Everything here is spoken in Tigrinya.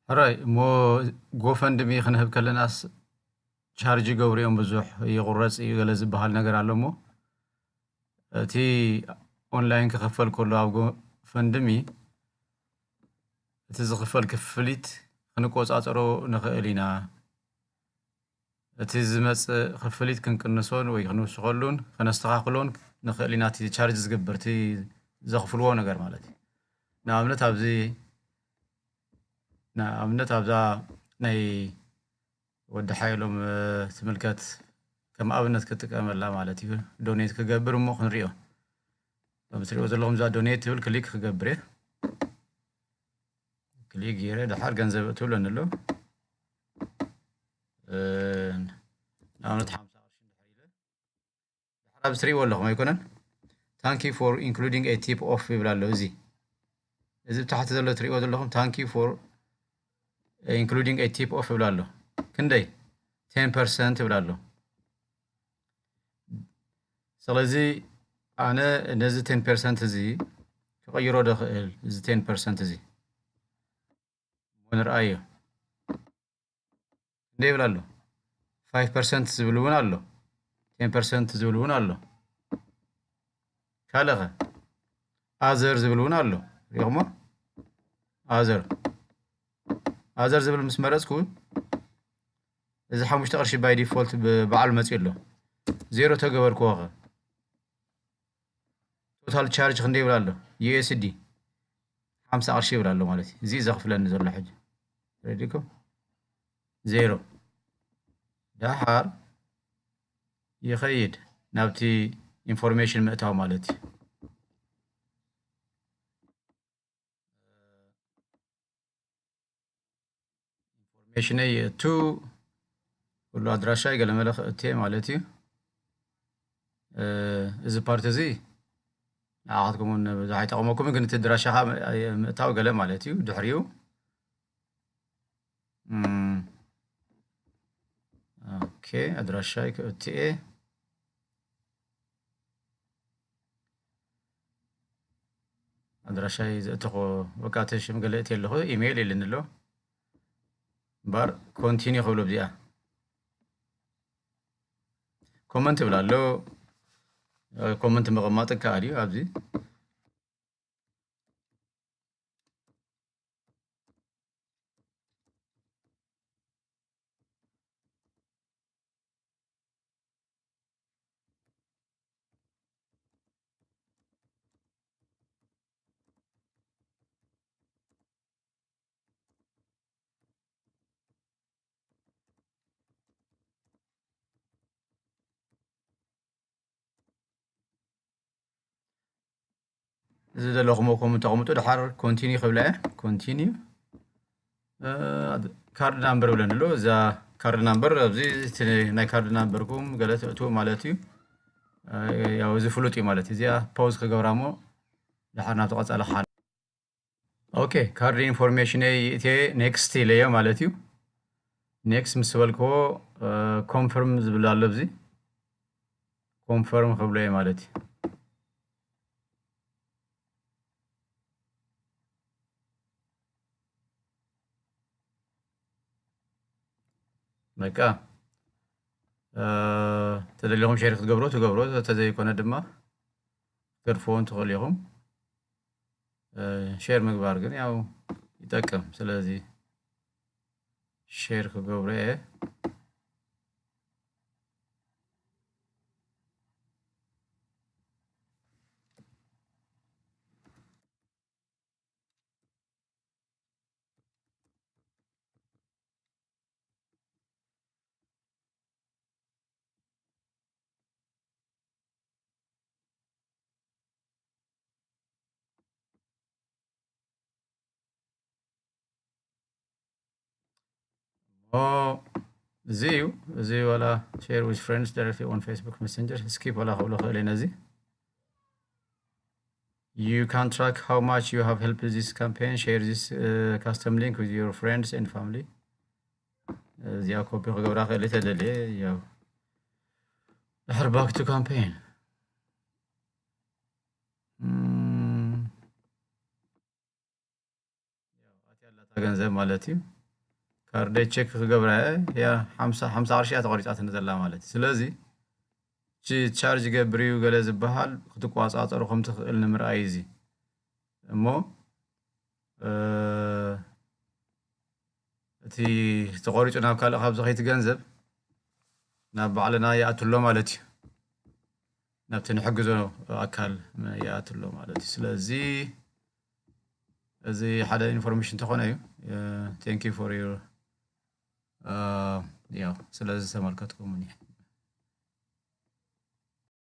ሕራይ እሞ፣ ጎፈንድሚ ክንህብ ከለናስ ቻርጅ ይገብሩ እዮም፣ ብዙሕ ይቑረጽ እዩ ገለ ዝበሃል ነገር ኣሎ እሞ፣ እቲ ኦንላይን ክኽፈል ከሎ ኣብ ጎፈንድሚ እቲ ዝኽፈል ክፍሊት ክንቆጻጸሮ ንኽእል ኢና። እቲ ዝመጽእ ክፍሊት ክንቅንሶን ወይ ክንውስኸሉን ከነስተኻኽሎን ንኽእል ኢና። እቲ ቻርጅ ዝግበር፣ እቲ ዘኽፍልዎ ነገር ማለት እዩ። ንኣብነት ኣብዚ፣ ንኣብነት ኣብዛ ናይ ወዲ ሓየሎም፣ እ፣ ትምልከት ከም ኣብነት ክጥቀመላ ማለት እዩ። ዶኔት ክገብር እሞ ክንሪኦ። ከም ትሪኦ ዘለኹም እዛ ዶኔት ትብል ክሊክ ክገብር እየ። ክሊክ ገይረ ድሓር ገንዘብ እትብለኒ ኣሎ። እ፣ ንኣብነት ሓምሳ ቅርሺ እንድሕር ኢለ፣ ድሓር ኣብዚ ትሪእዎ ኣለኹም ኣይኮነን? Thank you for including a tip off ይብል ኣሎ። እዚ፣ እዚ ብታሕቲ ዘሎ ትሪእዎ ዘለኹም thank you for including a tip off ይብል ኣሎ። ክንደይ? ቴን ፐርሰንት ይብል ኣሎ። ስለዚ ኣነ ነዚ ቴን ፐርሰንት እዚ ክቕይሮ ዶ እኽእል? እዚ ቴን ፐርሰንት እዚ እሞ ንርኣዮ። ክንደይ ይብል ኣሎ? ፋይቭ ፐርሰንት ዝብል እውን ኣሎ። ቴን ፐርሰንት ዝብል እውን ኣሎ። ካልእ ኸ? ኣዘር ዝብል እውን ኣሎ። ሪኢኹሞ? ኣዘር፣ ኣዘር ዝብል ምስ መረጽኩ፣ እዚ ሓሙሽተ ቅርሺ ባይ ዲፎልት ብ-፣ ባዕሉ መጺኡ ኣሎ። ዜሮ ተገበርክዎ ኸ? ቶታል ቻርጅ ክንደይ ይብል ኣሎ? ዩ ኤስ ዲ ሓምሳ ቅርሺ ይብል ኣሎ ማለት እዩ። እዚ ዘኽፍለኒ ዘሎ ሕጂ። ረዲኩም? ዜሮ። ደሓር ይኸይድ ናብቲ ኢንፎርሜሽን ምእታው ማለት እዩ። ኢንፎርሜሽነይ የእቱ፣ ኩሉ ኣድራሻይ ገለመለ ከእትየ ማለት እዩ። እ፣ እዚ ፓርት እዚ ንዓኻትኩም እውን ብዙሕ ኣይጠቕመኩምን፣ ግን እቲ ኣድራሻኻ ምእታው ገለ ማለት እዩ። ድሕሪኡ፣ እም፣ ኦኬ፣ ኣድራሻይ ከእትየ። ኣድራሻይ ዘእተኾ፣ በቃ፣ እቲ ሽም ገለ እትየ ኣለኹ፣ ኢሜይል ኢልኒ ኣሎ። እምበኣር ኮንቲኒ ክብሎ ብዚኣ። ኮመንት ይብል ኣሎ። ኮመንት ምቕማጥ ይከኣል እዩ ኣብዚ። እዚ ዘለኹሞ ኮመንት ተቐምጡ፣ ድሓር ኮንቲኒ ክብላ እየ። ኮንቲኒ፣ እ፣ ካርድ ናምበር ብለኒ ኣሎ። እዛ ካርድ ናምበር ኣብዚ፣ እቲ ናይ ካርድ ናምበርኩም ገለ ተእትዉ ማለት እዩ። እ፣ ያው እዚ ፍሉጥ እዩ ማለት እዩ። እዚኣ ፖዝ ክገብራ እሞ ድሓር ናብቲ ቀጻሊ ክሓል-፣ ኦኬ፣ ካርድ ኢንፎርሜሽነይ እትየ ኔክስት ኢለዮ ማለት እዩ። ኔክስት ምስ በልክዎ፣ እ፣ ኮንፈርም ዝብል ኣሎ ኣብዚ። ኮንፈርም ክብሎ እየ ማለት እዩ። በቃ፣ እ፣ ተደሊኹም ሼር ክትገብሮ ትገብሮ፣ ተዘይኮነ ድማ ክትገድፍዎ ትኽእሉ ኢኹም። እ፣ ሼር ምግባር ግን ያው ይጠቅም። ስለዚ ሼር ክገብሮ እየ። ኦ፣ እዚ እዩ። እዚ ዋላ share with friends directly on Facebook Messenger፣ ስኪፕ ዋላ ክብሎ ክእል እየ ነዚ። You can track how much you have helped this campaign. Share this, uh, custom link with your friends and family. እዚኣ ኮፒ ክገብራ ክእል እየ ተደልየ፣ ያው ድሕር ባክ ቱ ካምፔን። እም፣ ያው ኣትያ ኣላታ ገንዘብ ማለት እዩ። ካርደይ ቸክ ክገብራ እየ። ያ ሓምሳ ሓምሳ ቅርሺ እያ ተቆሪፃትኒ ዘላ ማለት እዩ። ስለዚ እቲ ቻርጅ ይገብር እዩ ገለ ዝበሃል ክትቆፃፀሮ ከም ትኽእል ንምርኣይ እዚ እሞ እቲ ተቆሪፁ ናብ ካልእ ካብ ዝኸይት ገንዘብ ናብ ባዕልና ይኣትሎ ማለት እዩ። ናብቲ ንሕግዞ ኣካል ይኣትሎ ማለት እዩ። ስለዚ እዚ ሓደ ኢንፎርሜሽን እንተኾነ እዩ። Thank you for your ያው ስለዚ ተመልከትኩምኒ።